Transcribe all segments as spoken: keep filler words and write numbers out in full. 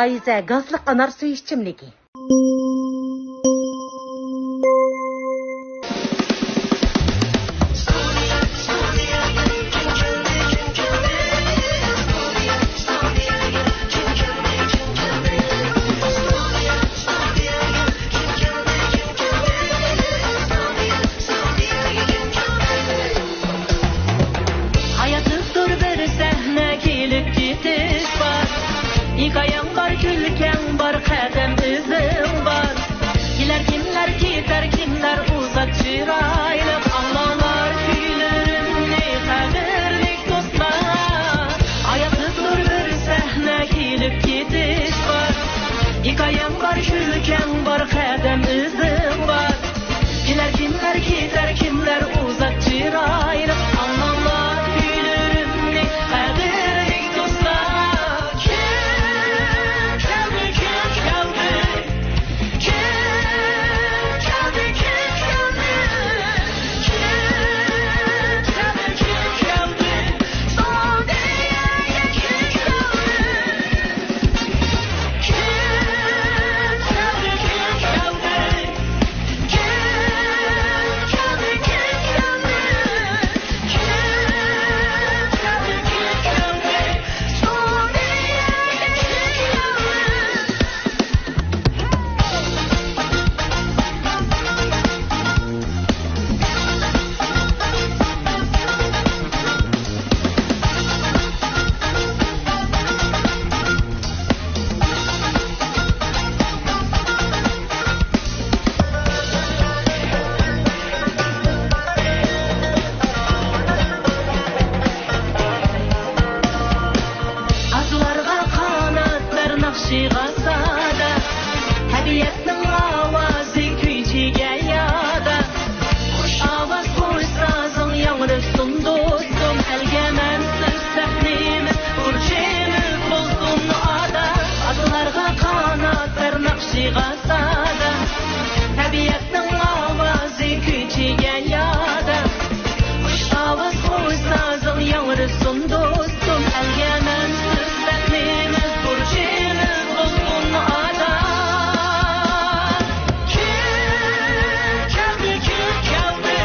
پايىزە گازلىق ئانار سۈيى ئىچىملىكى. ھاياتلىقتۇر بىر سەھنە، كېلىپ كېتىش بار. ھېكايەڭ بار، كۈلكەڭ بار، قەدەم ئىزىڭ بار. كېلەر كىملەر، كېتەر كىملەر، ئۇزات چىرايلىق. ئاڭلاڭلار كۈيلىرىمنى، قەدىرلىك دوستلار. ھاياتلىقتۇر بىر سەھنە، كېلىپ كېتىش بار. ھېكايەڭ بار، كۈلكەڭ بار، قەدەم ئىزىڭ بار. كېلەر كىملەر، كېتەر كىملەر، ئۇزات چىرايلىق. ئاڭلاڭلار كۈيلىرىمنى، قەدىرلىك دوستلار. كىم كەلدى، كىم كەلدى؟ ئارزۇلارغا قانات بەر، ناخشىغا سادا. تەبىئەتنىڭ ئاۋازى كۈيچىگە يادا. خۇش ئاۋاز، خۇش سازىڭ ياڭرىسۇن دوستۇم. ئەلگە مەنسۇپ سەھنىمىز، بۇرچىمىز بولسۇن ئادا. ئارزۇلارغا قانات بەر، ناخشىغا سادا. تەبىئەتنىڭ ئاۋازى كۈيچىگە يادا. خۇش ئاۋاز، خۇش سازىڭ ياڭرىسۇن دوستۇم. ئەلگە مەنسۇپ سەھنىمىز، بۇرچىمىز بولسۇن ئادا. كۈن كەلدى، كۈن كەلدى.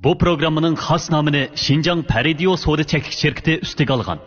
بۇ پروگراممىنىڭ خاس نامىنى شىنجاڭ پەرىدىيو سودا چەكلىك شىركىتى ئۈستىگە ئالغان.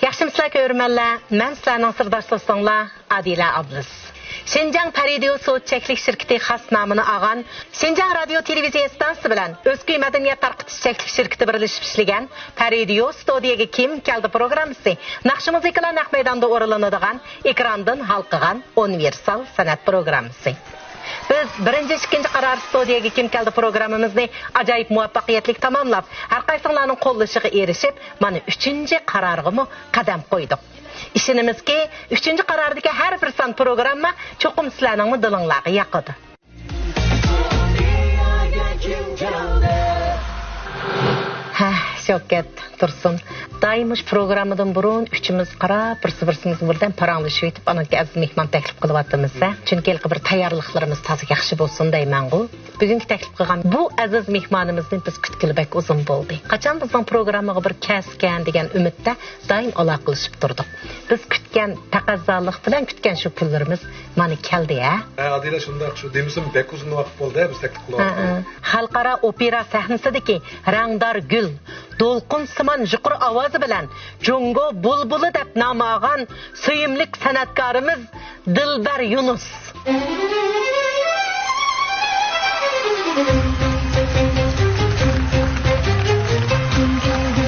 ياخشىمۇسىلەر كۆرۈرمەنلەر، مەن سىلەرنىڭ سىرداش دوستۇڭلار ئادىلە ئابلىز. شىنجاڭ پەرىدىيو سودا چەكلىك شىركىتى خاس نامىنى ئالغان شىنجاڭ رادىيو تېلېۋىزىيە ئىستانسىسى بىلەن ئۆزكۈي مەدەنىيەت تارقىتىش چەكلىك شىركىتى بىرلىشىپ ئىشلىگەن پەرىدىيو ستۇدىيەگە كىم كەلدى پروگراممىسى ناخشا مۇزىكىلار نەق مەيداندا ئورۇنلىنىدىغان ئېكراندىن ھالقىغان ئۇنىۋېرسال سەنئەت پروگراممىسى. بىز بىرىنچى، ئىككىنچى قارار ستۇدىيەگە كىم كەلدى پروگراممىمىزنى ئاجايىپ مۇۋەپپەقىيەتلىك تاماملاپ، ھەر قايسىڭلارنىڭ قوللىشىغا ئېرىشىپ، مانا ئۈچىنچى قارارغىمۇ قەدەم قويدۇق. ئىشىنىمىزكى، ئۈچىنچى قاراردىكى ھەر بىر سان پروگرامما چوقۇم سىلەرنىڭمۇ دىلىڭلارغا ياقىدۇ. ھە، شەۋكەت تۇرسۇن. دائىم مۇشۇ پروگراممىدىن بۇرۇن ئۈچىمىز قاراپ، بىرسى-بىرسىمىزگە بىردەم پاراڭلىشىۋېتىپ، ئانىڭكى ئەزىز مېھمان تەكلىپ قىلىۋاتىمىز-دە. چۈنكى ھېلىقى بىر تەييارلىقلىرىمىز تازا ياخشى بولسۇن دەيمەنغۇ. بۈگۈنكى تەكلىپ قىلغان بۇ ئەزىز مېھمانىمىزنى بىز كۈتكىلى بەك ئۇزۇن بولدى. قاچان بىزنىڭ پروگراممىغا بىر كەلسىكەن دېگەن ئۈمىدتە دائىم ئالاقىلىشىپ تۇردۇق. بىز كۈتكەن، تەقەززالىق بىلەن كۈتكەن شۇ كۈنلىرىمىز مانا كەلدى، ھە؟ ھە، ئادىلە، شۇنداق. شۇ دېمىسىمۇ بەك ئۇزۇن ۋاقىت بولدى، ھە، بىز تەكلىپ قىلىۋاتقىلى. ھە، ھە. خەلقئارا ئوپېرا سەھنىسىدىكى رەڭدار گۈل، دولقۇنسىمان يۇقىرى ئاۋازى بىلەن جۇڭگو بۇلبۇلى دەپ نام ئالغان سۆيۈملۈك سەنئەتكارىمىز دىلبەر يۇنۇس.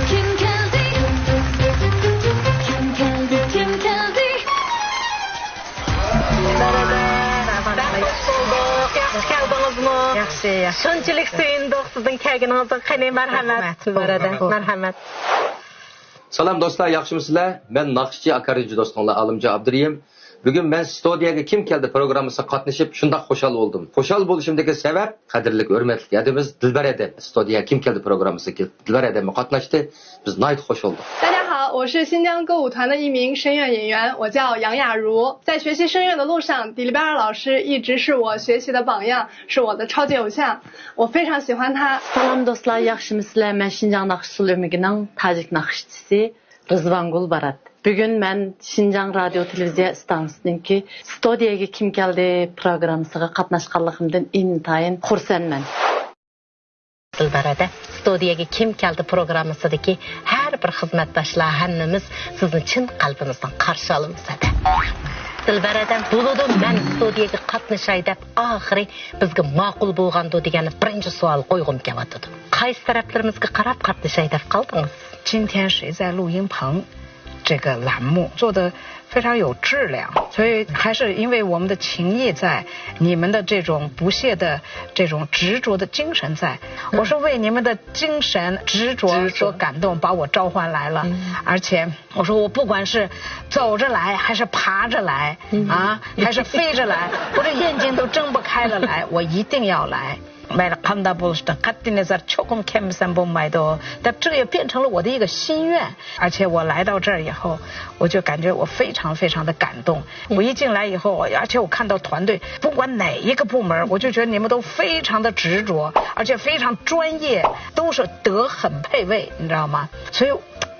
كىم كەلدى؟ كىم كەلدى؟ كىم كەلدى؟ كىم كەلدى؟ بەك خۇش بولدۇق. ياخشى كەلدىڭىزمۇ؟ ياخشى، ياخشى. شۇنچىلىك سۆيۈندۇق سىزنىڭ كەلگىنىڭىزدىن. قېنى، مەرھەمەت. رەھمەت. بارىدە. مەرھەمەت. سالام دوستلار، ياخشىمۇسىلەر؟ مەن ناخشىچى ئاكارىنچى دوستۇڭلار ئالىمجان ئابدۇرېھىم. بۈگۈن مەن ستۇدىيەگە كىم كەلدى پروگراممىسىغا قاتنىشىپ شۇنداق خۇشال بولدۇم. خۇشال بولۇشۇمدىكى سەۋەب، قەدىرلىك، ھۆرمەتلىك ھەدىمىز دىلبەر ھەدەم ستۇدىيەگە كىم كەلدى پروگراممىسىغا كېلىپ دىلبەر ھەدەممۇ قاتناشتى. بىز ناھايىتى خۇش بولدۇق. 大家好，我是新疆歌舞团的一名声乐演员，我叫杨雅茹。在学习声乐的路上，迪丽贝尔老师一直是我学习的榜样，是我的超级偶像，我非常喜欢她。 سالام دوستلار، ياخشىمۇسىلەر؟ مەن شىنجاڭ ناخشا ئۇسسۇل ئۆمىكىنىڭ تاجىك ناخشىچىسى رىزۋانگۈل بارات. بۈگۈن مەن شىنجاڭ رادىيو تېلېۋىزىيە ئىستانسىسىنىڭكى ستۇدىيەگە كىم كەلدى پروگراممىسىغا قاتناشقانلىقىمدىن ئىنتايىن خۇرسەنمەن. دىلبەر ھەدە، ستۇدىيەگە كىم كەلدى پروگراممىسىدىكى ھەر بىر خىزمەتداشلار، ھەممىمىز سىزنى چىن قەلبىمىزدىن قارشى ئالىمىز ھەدە. دىلبەر ھەدە، بولىدۇ، مەن ستۇدىيەگە قاتنىشاي دەپ ئاخىرى بىزگە ماقۇل بولغاندۇ دېگەن بىرىنچى سوئال قويغۇم كېلىۋاتىدۇ. قايسى تەرەپلىرىمىزگە قاراپ قاتنىشاي دەپ قالدىڭىز؟ 今天谁在录音棚这个栏目做得非常有质量，所以还是因为我们的情谊在，你们的这种不懈的这种执着的精神在。我是为你们的精神执着所感动，把我召唤来了。而且我说我不管是走着来，还是爬着来，啊，还是飞着来，我这眼睛都睁不开了来，我一定要来。 مەيلى قانداق بولۇشىدىن قەتئىينەزەر، چوقۇم كەلمىسەم بولمايدۇ دەپ، 这个也变成了我的一个心愿。而且我来到这儿以后，我就感觉我非常非常的感动。我一进来以后，而且我看到团队，不管哪一个部门，我就觉得你们都非常的执着，而且非常专业，都是德很配位，你知道吗？所以，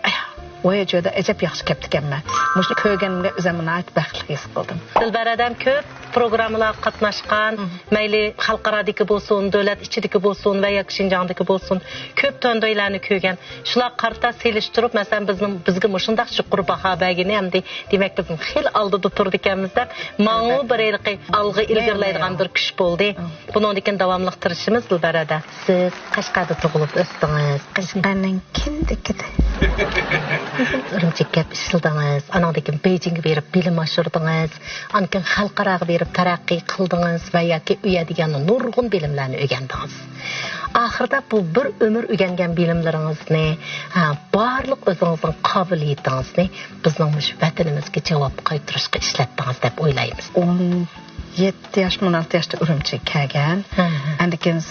哎呀，我也觉得，哎，这表示给不给嘛，我是可以跟那个什么拿百分之百的。 دىلبەر ھەدەم كۆپ پروگراممىلارغا قاتناشقان، مەيلى خەلقئارادىكى بولسۇن، دۆلەت ئىچىدىكى بولسۇن ۋە ياكى شىنجاڭدىكى بولسۇن، كۆپ تۈەندۇيلارنى كۆرگەن. شۇلارغا قارىتا سېلىشتۇرۇپ، مەسىلەن، بىزنىڭ، بىزگە مۇشۇنداق يۇقىرى باھا بەرگىنى ئەمدى، دېمەك، بىزنىڭ خېلى ئالدىدا تۇرىدىكەنمىز دەپ، ماڭىمۇ بىر ھېلىقى ئالغا ئىلگىرىلەيدىغان بىر كۈچ بولدى. بۇنىڭدىن كېيىن داۋاملىق تىرىشىمىز، دىلبەر ھەدە. سىز قەشقەردە تۇغۇلۇپ ئۆستىڭىز. قەشقەرنىڭ كىندىكىدە. ئۈرۈمچىگە كەپ ئىشلىدىڭىز، ئانىڭدىن كېيىن بېيجىڭگە بېرىپ بىلىم ئاشۇردىڭىز، ئاندىن كېيىن خەلقئاراغا بېرىپ تەرەققىي قىلدىڭىز ۋە ياكى ئۇ يەردە يەنە نۇرغۇن بىلىملەرنى ئۆگەندىڭىز. ئاخىرىدا بۇ بىر ئۆمۈر ئۆگەنگەن بىلىملىرىڭىزنى، ھە، بارلىق ئۆزىڭىزنىڭ قابىلىيىتىڭىزنى بىزنىڭ مۇشۇ ۋەتىنىمىزگە جاۋاب قايتۇرۇشقا ئىشلەتتىڭىز دەپ ئويلايمىز. ئون يەتتە ياش، ئون ئالتە ياشتا ئۈرۈمچىگە كەلگەن. ئاندىن كېيىن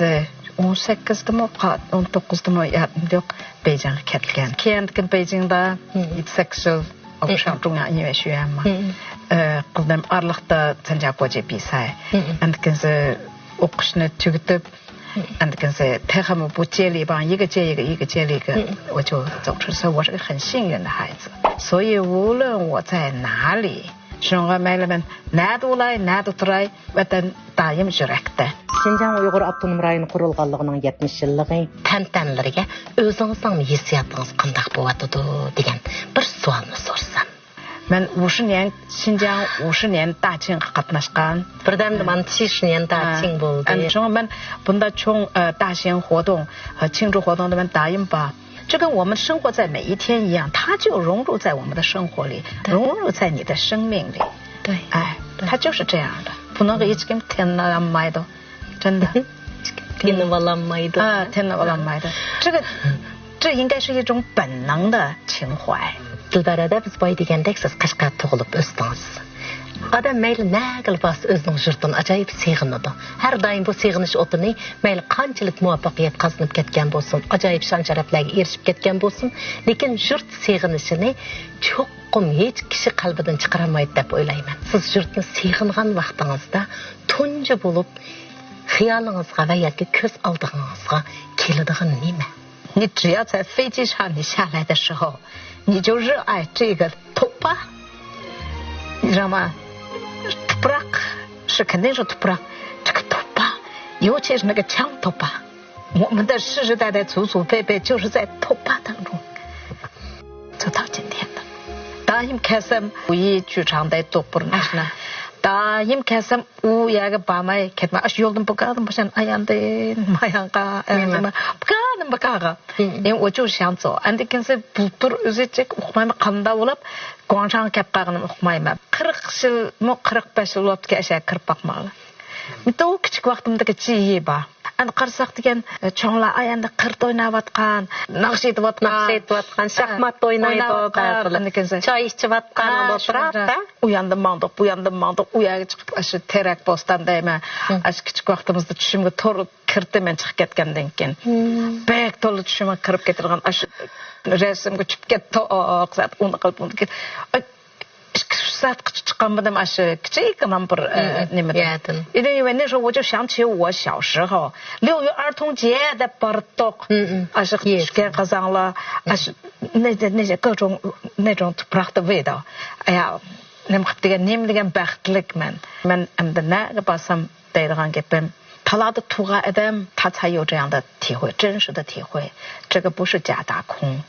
ئون سەككىزدىمۇ، ئون توققۇزدىمۇ يادىمدا يوق، بېيجىڭغا كەتكەن. كېيىن بېيجىڭدا يەتتە سەككىز يىل ئوقۇشقان جۇڭيا ئۇنىۋېرسىتېتى قىلدىم. ئارىلىقتا سەنجاكوجى بىساي. ئاندىن كېيىن ئوقۇشنى تۈگىتىپ، ئاندىن كېيىن تېخىمۇ بۇ جيېلىباڭ، يىگە جيې يىگە، يىگە جيېلىگە، شۇڭا مەيلى مەن نەدە بولاي، نەدە تۇراي، ۋەتەن دائىم يۈرەكتە. شىنجاڭ ئۇيغۇر ئاپتونوم رايونى قۇرۇلغانلىقىنىڭ يەتمىش يىللىقى. تەنتەنىلىرىگە ئۆزىڭىزنىڭ ھېسسىياتىڭىز قانداق بولۇۋاتىدۇ دېگەن بىر سوئالنى سورىسام. مەن 五十年، شىنجاڭ 五十年大庆غا قاتناشقان. بىردەمدە مانا 七十年大庆 بولدى. شۇڭا مەن بۇنداق چوڭ، ئە، 大庆活动، ئە، 庆祝活动دا مەن دائىم بار. 就跟我们生活在每一天一样，它就融入在我们的生活里，融入在你的生命里。哎，它就是这样的，不能够一直跟天那样埋的，真的。 تىنىۋالالمايدۇ. 啊，تىنىۋالالمايدۇ. 这个，这应该是一种本能的情怀。 دىلبەر ھەدە، بىز بايا دېگەندەك، سىز قەشقەردە تۇغۇلۇپ ئۆستىڭىز. ئادەم مەيلى نەگىلا بارسا ئۆزىنىڭ يۇرتىنى ئاجايىپ سېغىنىدۇ. ھەر دائىم بۇ سېغىنىش ئوتىنى مەيلى قانچىلىك مۇۋەپپەقىيەت قازىنىپ كەتكەن بولسۇن، ئاجايىپ شان-شەرەپلەرگە ئېرىشىپ كەتكەن بولسۇن، لېكىن يۇرت سېغىنىشىنى چوقۇم ھېچ كىشى قەلبىدىن چىقىرالمايدۇ دەپ ئويلايمەن. سىز يۇرتنى سېغىنغان ۋاقتىڭىزدا تۇنجى بولۇپ خىيالىڭىزغا ۋە ياكى كۆز ئالدىڭىزغا كېلىدىغان نېمە؟ 你只要在飞机上你下来的时候，你就热爱这个头发，你知道吗？Toprak 是肯定是 toprak，这个头发，尤其是那个 chang 头发，我们的世世代代祖祖辈辈就是在头发当中走到今天的。دائىم كەلسەم، ئۇ يى 剧场 دەيدۇق بۇرۇن ئاشۇنى. دائىم كەلسەم، ئۇ يەرگە بارماي كەتمەي، ئاشۇ يولدىن بۇكادىن باشان ئاياندىن مايانغا، مېڭىپ. بۇكادىن بۇكاغا. 因为我就想走. ئەندىكىنسى بۇلتۇر ئۆزىچە ئۇقمايمەن، قانداق بولۇپ گۇاڭشاڭغا كەپ قالغىنىمنى ئۇقمايمەن. قىرىق يىلمۇ، قىرىق بەش يىل بولۇپتىكەن ئەشەگە كىرىپ باقمىغىلى. مىتو كىچىك ۋاقتىمدىكى چىيى بار. ئەندى قارىساق دېگەن، ئە، چوڭلار، ئاي، ئەندى قىردا ئويناۋاتقان، ناخشا ئېيتىۋاتقان. ناخشا ئېيتىۋاتقان، ھە، شاھمات ئوينايدۇ ئويناۋاتقان، بەزىلەر. ئەندىكىنسى. چاي ئىچىۋاتقان ھە، ئولتۇراپ شۇنداق. ئۇ ياندىن ماڭدۇق، بۇ ياندىن ماڭدۇق، ئۇ يەرگە چىقىپ، ئاشۇ تېرەك بوستان دەيمەن. ھە. ئاشۇ كىچىك ۋاقتىمىزدا چۈشۈمگە تور كىرتى مەن چىقىپ كەتكەندىن كېيىن. ھىم. بەك تولا چۈشۈمگە كىرىپ كېتىدىغان ئاشۇ رەسىمگە چۈشۈپ كەتتۇق. ئۇنى قىلىپ، بۇنى قىلىپ. ئاي، ئىككى، ئۈچ سائەتقىچە چىققانمىدىم ئاشۇ كىچىككىنە بىر، ئە، ھىم، نېمىدىن. يەردىن. 因为那时候我就想起我小时候，六月儿童节 دەپ باراتتۇق. ھىم، ھىم. ئاشۇ يەردىن. چۈشكەن قازاڭلار، ھىم. ئاشۇ نېجە، نېجە، 各种، 那种 تۇپراقتا 味道. ئايا، نېمە قىپ دېگەن، نېمە دېگەن بەختلىك مەن. مەن ئەمدى نەگە بارسام دەيدىغان گېپىم، تالادا تۇغان ئادەم 他才有这样的体会، 真实的体会. 这个不是假大空.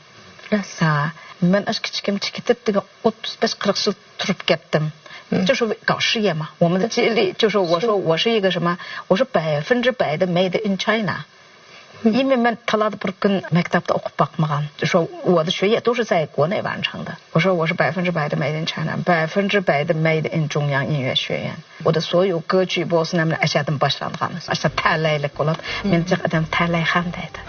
راست. ھە، مەن ئاشۇ كىچىكىمچە كېتىپ دېگەن ئوتتۇز بەش قىرىق يىل تۇرۇپ كەتتىم. ھىم. 就是搞事业嘛，我们的经历，就是我说我是一个什么，我是百分之百的 made in China. 因为 مەن تالادا بىر كۈن مەكتەپتە ئوقۇپ باقمىغان. 就是我的学业都是在国内完成的。我说我是百分之百的 made in China，百分之百的 made in 中央音乐学院。我的所有歌曲 بولسۇن ھەممە ئەشەدىن باشلانغان. ئاشۇ تەلەيلىك بولۇپ، مېنى جىق ئادەم تەلەيخان دەيدۇ.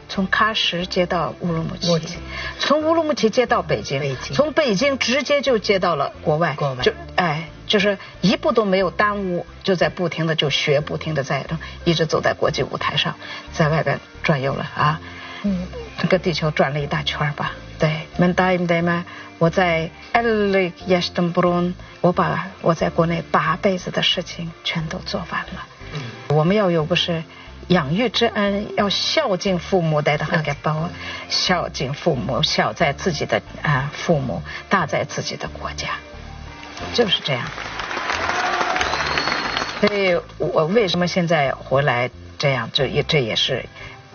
从喀什接到乌鲁木齐，从乌鲁木齐接到北京，北京。从北京直接就接到了国外，国外。就，哎，就是一步都没有耽误，就在不停的就学，不停的在一直走在国际舞台上，在外边转悠了啊，嗯，跟地球转了一大圈儿吧。对， مەن دائىم دەيمەن، 我在 ئەللىك ياشتىن بۇرۇن 我把我在国内八辈子的事情全都做完了。 我们要有个是养育之恩，要孝敬父母 دەيدىغان گەپ بار. 孝敬父母，孝在自己的，啊，父母，大在自己的国家，就是这样。所以我为什么现在回来这样，就也，这也是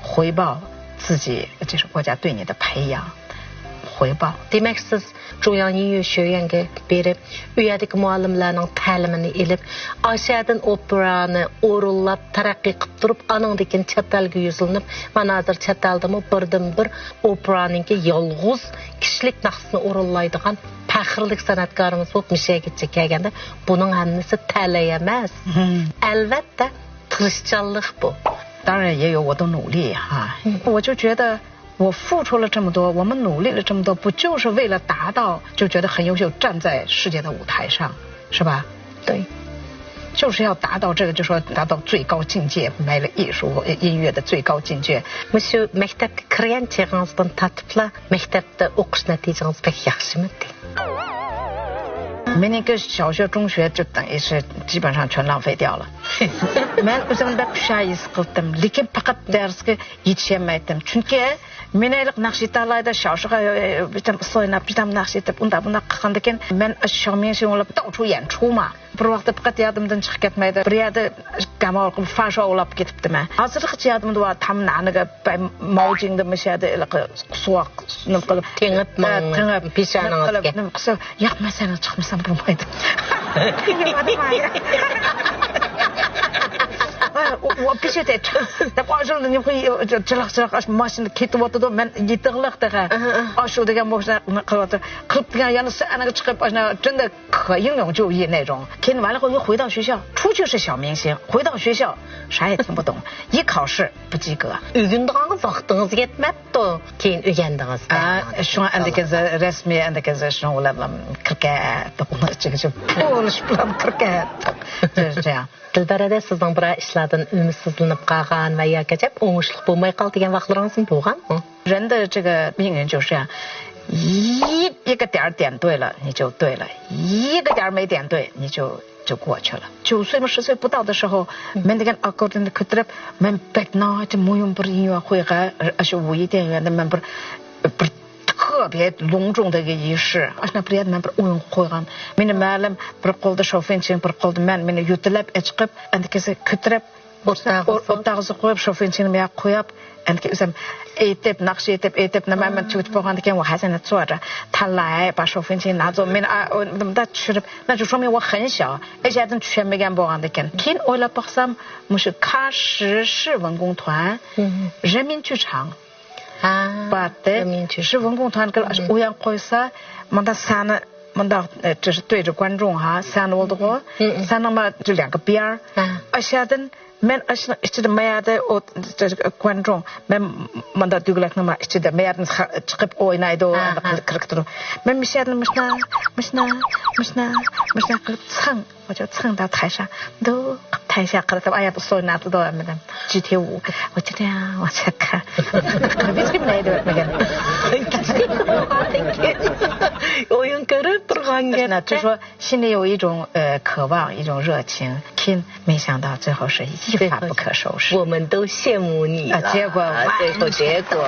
回报自己，就是国家对你的培养，回报。 دېمەك، سىز 中央音乐学院گە بېرىپ، ئۇ يەردىكى مۇئەللىملەرنىڭ تەلىمىنى ئېلىپ، ئاشەدىن ئوپېرانى ئورۇنلاپ، تەرەققىي قىپ تۇرۇپ، ئانىڭدىن كېيىن چەت ئەلگە يۈزلىنىپ، مانا ھازىر چەت ئەلدىمۇ بىردىنبىر ئوپېرانىڭكى يالغۇز كىشىلىك ناخشىسىنى ئورۇنلايدىغان پەخىرلىك سەنئەتكارىمىز بولۇپ مۇشۇ يەرگىچە كەلگەندە، بۇنىڭ ھەممىسى تەلەي ئەمەس. ئەلۋەتتە، تىرىشچانلىق بۇ. 当然也有我的努力哈。我就觉得 我付出了这么多，我们努力了这么多，不就是为了达到，就觉得很优秀，站在世界的舞台上，是吧？对。就是要达到这个，就说达到最高境界，没了艺术、音乐的最高境界。 مۇشۇ مەكتەپكە كىرگەن چېغىڭىزدىن تارتىپلا مەكتەپتە ئوقۇش نەتىجىڭىز بەك ياخشىمىدى؟ 没那个小学、中学就等于是基本上全浪费掉了。 مەن ئۆزۈمنى بەك خۇشال ھېس قىلدىم، لېكىن پەقەت دەرسكە يېتىشەلمەيتتىم. چۈنكى مېنى ھېلىقى ناخشا ئېيتالايدۇ، شاۋشىغا بىردەم ئۇسسۇل ئويناپ، بىردەم ناخشا ئېيتىپ، ئۇنداق بۇنداق قىلغاندىكىن، مەن شاۋمىڭشىڭ بولۇپ داۋچۇ يەنچۇما. بىر ۋاقىتتا پەقەت يادىمدىن چىقىپ كەتمەيدۇ. بىر يەردە گاماۋ قىلىپ فاشاۋلاپ كېتىپتىمەن. ھازىرغىچە يادىمدا بار، تام نانىغا ماۋجىڭدا مۇشۇ يەردە ھېلىقى سۇۋاق نېمە قىلىپ، تېڭىپ، ھە، ماڭ تېڭىپ، پېشانىڭىزغا. نېمە قىلسا، ياق، مەن سەنگە چىقمىسام بولمايدۇ. ئە، ئۇ، ئۇ پىشى تەچ. دەپ، ئاشۇ نېمە، جىلىق-جىلىق، ئاشۇ ماشىنا كېتىۋاتىدۇ، مەن يېتىقلىق تېخى. ئاشۇ دېگەن بۇ ئىشنى قىلىۋاتىدۇ. قىلىپ دېگەن يەنە سەنەگە چىقىپ، ئاشۇ جىندە 可以用就业那种。 كېيىن ۋالىغا 回到学校，出去是小明星，回到学校啥也听不懂，一考试不及格。 ئۆگىنىدىغانغا ۋاقتىڭىز يەتمەپتۇ، كېيىن ئۆگەندىڭىز. ئا، شۇڭا ئەندىكىنسە رەسمىي، ئەندىكىنسە شۇنىڭ بىلەن كىركەتتۇق، ئۇنىڭ ئىچىگە پۇل ئىش بىلەن كىركەتتۇق. دىلبەر ھەدە، سىزنىڭ بىرەر ئىشلاردىن ئۈمىدسىزلىنىپ قالغان ۋە ياكى ئەجەب ئوڭۇشلۇق بولماي قالدى دېگەن ۋاقىتلىرىڭىزمۇ بولغانمۇ؟ 人的这个命运就是这样，一一个点儿点对了，你就对了；一个点儿没点对，你就就过去了。九岁嘛，十岁不到的时候， مەن دېگەن ئاككوردىيوننى كۆتۈرۈپ، مەن بەك ناھايىتى مۇھىم بىر يىڭيۇەن خۇيغا، ئاشۇ ۋۇيى تيەنيۈەندە مەن بىر بىر 特别隆重的一个仪式. ئاشۇنداق بىر يەردە مەن بىر ئويۇن قويغان. مېنى مەلۇم، بىر قولدا شوفېنچىڭ، بىر قولدا مەن، مېنى يۆتىلەپ ئەچىقىپ، ئەندىكىسى كۆتۈرۈپ، ئوتتاغىزى قويۇپ، شوفېنچىڭنى مەيەگە قويۇپ، ئەندىكى ئۆزۈم ئېيتىپ، ناخشا ئېيتىپ، ئېيتىپ، نېمە مەن تۈگىتىپ بولغاندىن كېيىن، ۋاھەزەنە سوئارا تاللاي، با شوفېنچىڭ نازۇ، مېنى مۇنداق چۈشۈرۈپ، ناچۇ شومىڭ ۋا خېنشياۋ، ئەشەدىن چۈشەنمىگەن بولغاندىكىن. كېيىن ئويلاپ باقسام، مۇشۇ 卡什市文工团، 人民剧场. باتتى. شۇ ۋېنگوڭ تانكىلار ئاشۇ ئويان قويسا، مۇندا سەنە، مۇندا، ئە، 就是对着观众哈، سەنە بولدىغۇ. سەنىڭ ما جۈليەنگە بىيار. ئاشادىن مەن ئاشۇنىڭ ئىچىدە مايادە ئو، 观众. مەن مۇندا دۆگلەكنىڭ ما ئىچىدە مايادىن چىقىپ ئوينايدۇ، كىرىپ تۇرۇپ. مەن مىشەدىن مۇشنا، مۇشنا، مۇشنا، مۇشنا قىلىپ ساڭ. 我就蹭到台上，都台下 قىلىپ ئاياغدا سويناتىدۇ ھەممىدىن. جىتى ۋۇ، ۋاچىتيا، ۋاچاكا. قىلىپ ھېچكىم دەيدىۋەتمىگەن. ئويۇن كۆرۈپ تۇرغان گەپ. 就是说，心里有一种，呃，渴望，一种热情。 كېيىن 没想到最后是一发不可收拾。 我们都羡慕你了。 结果 最后结果。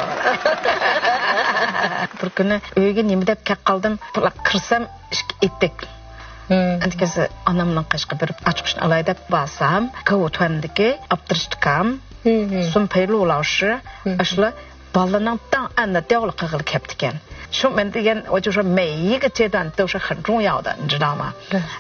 بىر كۈنى ئۆيگە نېمە دەپ كەپ قالدىم، بۇلاق كىرسەم، ئىشىك ئېتىك. ئەندىكىنسى ئانامنىڭ قېشىغا بېرىپ ئاچقۇچنى ئالاي دەپ بارسام، گوۋۇتۈەندىكى ئاپتىرىشتىكام، سۇن پېيلۇ لاۋشى، ئاشۇلار بالىنىڭ داڭ ئەننى دەۋلا قىلغىلى كەپتىكەن. شۇ مەن دېگەن، 我就说每一个阶段都是很重要的，你知道吗？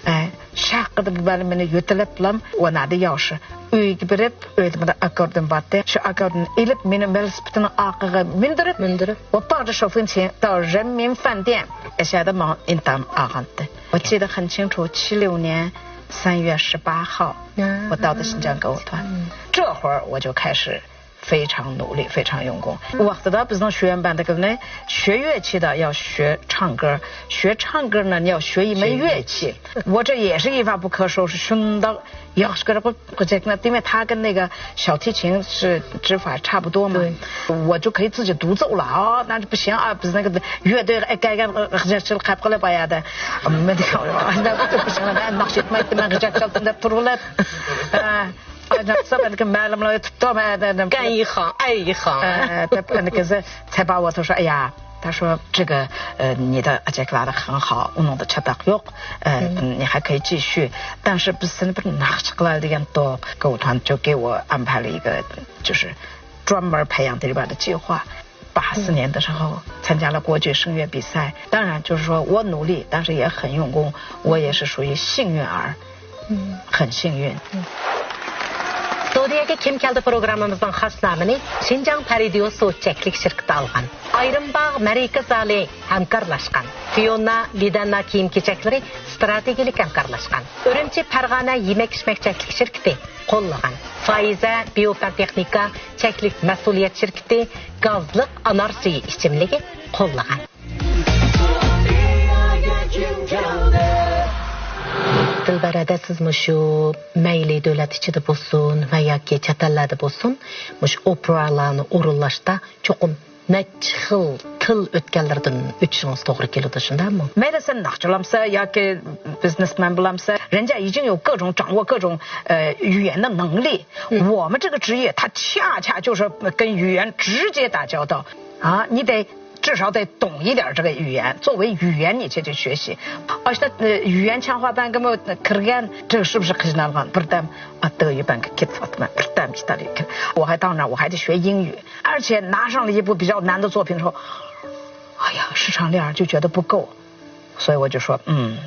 ئە، شەققىدە بۇ بالىنى يۆتىلىپلام، ئۇنادا ياخشى ئۆيگە بېرىپ، ئۆيدە مۇنداق ئاككوردىيون بارتى. شۇ ئاككوردىيوننى ئېلىپ، مېنى ۋېلىسىپىتىنىڭ ئارقىغا مىندۈرۈپ، مىندۈرۈپ، 我抱着手风琴到人民饭店، ئەشەدە ماڭا ئىنتام ئالغانتى. 我记得很清楚，七六年三月十八号，我到的新疆歌舞团。这会儿我就开始非常努力，非常用功。 ئۇ ۋاقتىدا بىزنىڭ شۆيۈەن بەندىكىلىرىنى 学乐器的要学唱歌，学唱歌呢要学一门乐器。 我这也是一发不可收拾， شۇنداق ياخشى كۆرۈپ قويۇپ، غىجەكنى دېمەي، 他跟那个小提琴是指法差不多嘛。 我就可以自己独奏了啊，那就不行啊， بىز 那个乐队 ئەكەلگەن غىجەكچىلىك قىلىپ قېلىپ ئايادا. ناخشا ئېيتمايتتىم، مەن غىجەك چالدىم دەپ تۇرۇۋېلىپ. ئايناقسا، بەلكىم مەلۇملار ئۆتۈپتۇ، مەن دېدىم. 干一行，爱一行。 دەپ، ئەنە كېزى تەباۋات ئوشۇ، يا، 他说这个，呃，你的 ئەجەكلەردە 很好، ئۇنىڭدا چاتاق يوق، 呃، 你还可以继续。 但是 بىز سېنى بىر ناخشىچى قىلايلى دېگەنتۇق. 歌舞团就给我安排了一个，就是专门培养 delivery 的计划。 八四年的时候参加了国际声乐比赛，当然就是说我努力，但是也很用功，我也是属于幸运儿，很幸运。 ستۇدىيەگە كىم كەلدى پروگراممىمىزنىڭ خاس نامىنى شىنجاڭ پەرىدىيو سوت چەكلىك شىركىتى ئالغان. ئايرىم باغ مەرىكە زالى ھەمكارلاشقان. فىيونا لىدەننا كىيىم كېچەكلىرى ستراتېگىيەلىك ھەمكارلاشقان. ئۈرۈمچى پەرغانە يېمەك ئىچمەك چەكلىك شىركىتى قوللىغان. فايزە بىيوپەن تېخنىكا چەكلىك مەسئۇلىيەت شىركىتى گازلىق ئانار سۈيى ئىچىملىكى قوللىغان. دىلبەر ھەدە، سىز مۇشۇ مەيلى دۆلەت ئىچىدە بولسۇن ۋە ياكى چەت ئەللەردە بولسۇن، مۇشۇ ئوپېرالارنى ئورۇنلاشتا چوقۇم نەچچە خىل تىل ئۆتكەنلىرىدىن ئۆتۈشىڭىز توغرا كېلىدۇ، شۇنداقمۇ؟ مەيلى سەن ناخشىلامسەن ياكى بىزنېسمەن بولامسەن، 人家已经有各种، 掌握各种، 呃，语言的能力。 我们这个职业，它恰恰就是跟语言直接打交道啊，你得至少得懂一点这个语言，作为语言你就去学习。而且，呃，语言强化班根本 كىرگەن، 这个是不是 قىينالغان؟ بىردەم ئاتتىغا يۈپەنگە كېتىۋاتىمەن، بىردەم ئىتالىيەگە. 我还当然我还得学英语，而且拿上了一部比较难的作品之后，哎呀，市场里就觉得不够，所以我就说，嗯，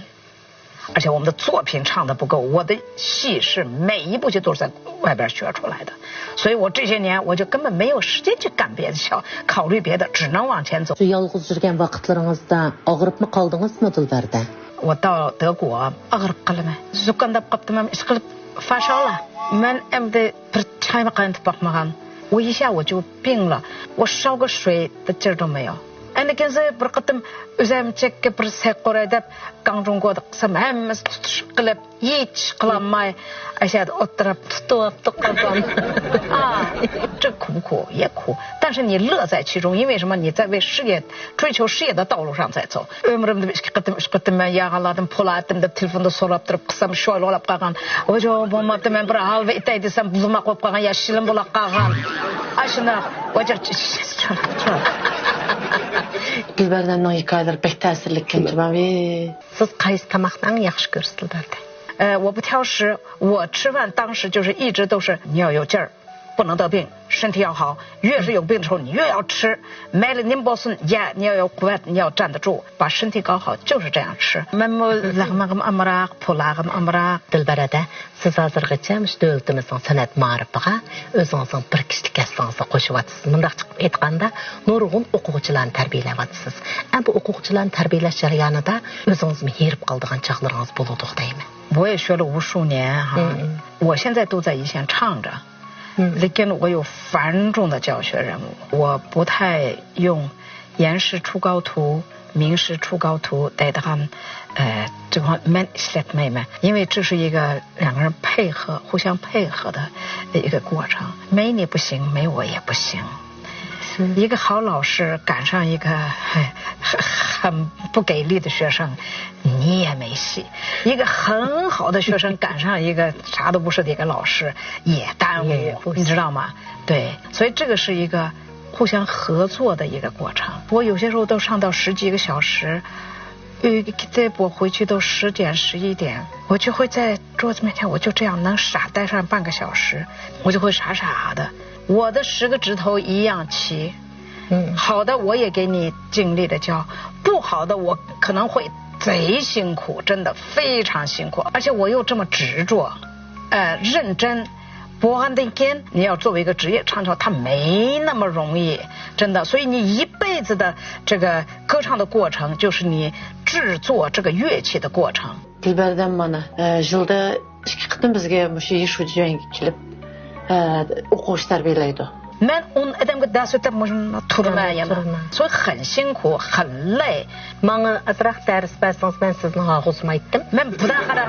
而且我们的作品唱得不够，我的戏是每一部戏都是在外边学出来的，所以我这些年我就根本没有时间去干别的，想考虑别的，只能往前走。 شۇ يالغۇز يۈرگەن ۋاقىتلىرىڭىزدا ئاغرىپمۇ قالدىڭىزمۇ، دىلبەردە؟ 我到德国 ئاغرىپ قالىمەن. زۇكامداپ قاپتىمەن، ئىشقىلىپ فاشالا. مەن ئەمدى بىر چايمۇ قاينىتىپ باقمىغان. 我一下午就病了，我烧个水的劲儿都没有. ئەنە كېيىن بىر قېتىم ئۆزۈمچىلىككە بىر سەي قۇراي دەپ گاڭجۇڭگودا قىلسام، ھەممىسى تۇتۇشۇپ قېلىپ، ھېچ ئىش قىلالماي، ئاشۇ يەردە ئولتۇرۇپ تۇتۇۋاپتۇ قاپام. 啊，这苦不苦？也苦，但是你乐在其中，因为什么？你在为事业，追求事业的道路上在走。 ئۆمرۈمدە بىر ئىككى قېتىم، ئۈچ قېتىم مەن ياغانلاردىن پۇل ئەتتىم دەپ تېلېفوندا سوراپ تۇرۇپ قىلسام، شويلىغالاپ قالغان. ۋاجو، بولماپتۇ، مەن بىر ھالۋا ئېتەي دېسەم، بۇزۇلماق بولۇپ قالغان، يا شىلىم بولاپ قالغان. ئاشۇنداق. ۋاجو، دىلبەردەمنىڭ ھېكايىلىرى بەك تەسىرلىككەن جۇماۋى. سىز قايسى تاماقنى ئەڭ ياخشى كۆرىسىز، دىلبەردە؟ 呃，我不挑食，我吃饭当时就是一直都是你要有劲儿，不能得病，身体要好。越是有病的时候，你越要吃。 مەيلى نېمە بولسۇن، يە، 你要有 قۇۋۋەت، 你要站得住، 把身体搞好就是这样吃. مەنمۇ لەغمىگىمۇ ئامراق، پۇلاغىمۇ ئامراق. دىلبەردە، سىز ھازىرغىچە مۇشۇ دۆلىتىمىزنىڭ سەنئەت مائارىپىغا ئۆزىڭىزنىڭ بىر كىشىلىك ھەسسىڭىزنى قوشۇۋاتىسىز. مۇنداقچە قىلىپ ئېيتقاندا، نۇرغۇن ئوقۇغۇچىلارنى تەربىيەلەۋاتىسىز. ئەمما بۇ ئوقۇغۇچىلارنى تەربىيەلەش جەريانىدا ئۆزىڭىزمۇ ھېرىپ قالىدىغان چاغلىرىڭىز بولىدۇ دەيمەن. 我也学了无数年哈，我现在都在一线唱着。 嗯 لېكىن 我有繁重的教学任务，我不太用延时初高图、明时初高图 دەيدىغان، 呃，这个 مەن ئىشلەتمەيمەن. 因为这是一个两个人配合、互相配合的一个过程，没你不行，没我也不行。 一个好老师赶上一个很很不给力的学生，你也没戏；一个很好的学生赶上一个啥都不是的一个老师，也耽误，你知道吗？对，所以这个是一个互相合作的一个过程。我有些时候都上到十几个小时，有一个 我回去都十点、十一点，我就会在桌子面前，我就这样能傻呆上半个小时，我就会傻傻的。我的十个指头一样齐，嗯，好的我也给你尽力的教，不好的我可能会贼辛苦，真的非常辛苦，而且我又这么执着，呃，认真。 不过，你要作为一个职业唱跳，它没那么容易，真的。所以你一辈子的这个歌唱的过程，就是你制作这个乐器的过程。 دىلبەردەم مانا، ئە، يىلدا ئىككى قېتىم بىزگە مۇشۇ يىشۇجيەنگە كېلىپ، ئە، ئوقۇغۇچى تەربىيەلەيدۇ. مەن ئون ئادەمگە دەرس ئۆتۈپ مۇشۇنداق تۇرىمەن يەنە. 所以很辛苦，很累。 ماڭا ئازراق دەرس بەرسىڭىز، مەن سىزنى ھاغۇزمايتتىم. مەن بۇدا قاراڭ،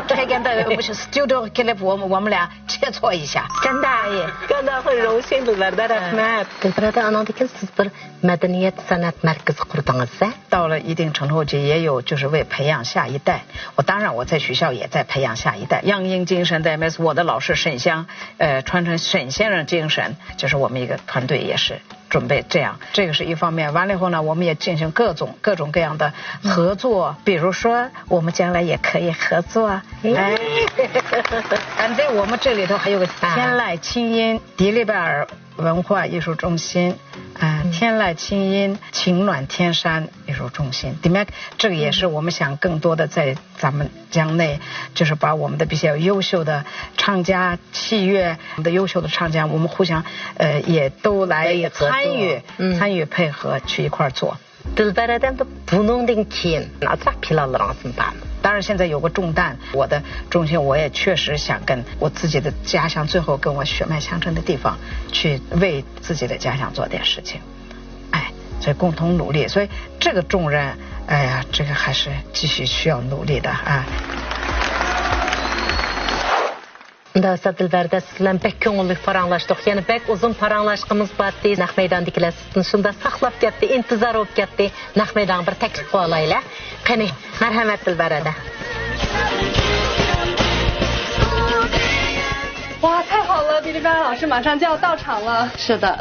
كەلگەندە مۇشۇ ستۇدىيوغا كېلىپ، 我们 我们俩切磋一下。 كەنداي، كەنداي، روشەن دىلبەردە، رەھمەت. دىلبەردە، ئانىڭدىن كېيىن سىز بىر مەدەنىيەت سەنئەت مەركىزى قۇردىڭىز-ە؟ 到了一定程度，就也有就是为培养下一代。我当然我在学校也在培养下一代，样音精神的，我的老师沈湘，呃，传承沈先生精神，就是我们一个团队也是准备这样，这个是一方面。完了以后呢，我们也进行各种各种各样的合作，比如说我们将来也可以合作，哎，反正我们这里头还有个天籁清音，迪丽热巴文化艺术中心，啊，天籁清音情暖天山艺术中心。里面这个也是我们想更多的在咱们江内，就是把我们的比较优秀的唱家、器乐的优秀的唱家，我们互相，呃，也都来参与，参与配合去一块儿做。 دىلبەردە، بۇنىڭدىن كېيىن ئازراق پىلانلىرىڭىزمۇ بارمۇ؟ 当然，现在有个重担，我的重心，我也确实想跟我自己的家乡，最后跟我血脉相承的地方，去为自己的家乡做点事情。哎，所以共同努力，所以这个重任，哎呀，这个还是继续需要努力的啊。 ئۇنداق بولسا دىلبەردە، سىز بىلەن بەك كۆڭۈللۈك پاراڭلاشتۇق. يەنە بەك ئۇزۇن پاراڭلاشقۇمىز بارتتى. نەق مەيداندىكىلەر سىزدىن شۇنداق ساقلاپ كەتتى، ئىنتىزار بولۇپ كەتتى. نەق مەيدانغا بىر تەكلىپ قىلىۋالايلى. قېنى، مەرھەمەت دىلبەردە. ۋاھ، 太好了，迪丽热巴老师马上就要到场了。是的。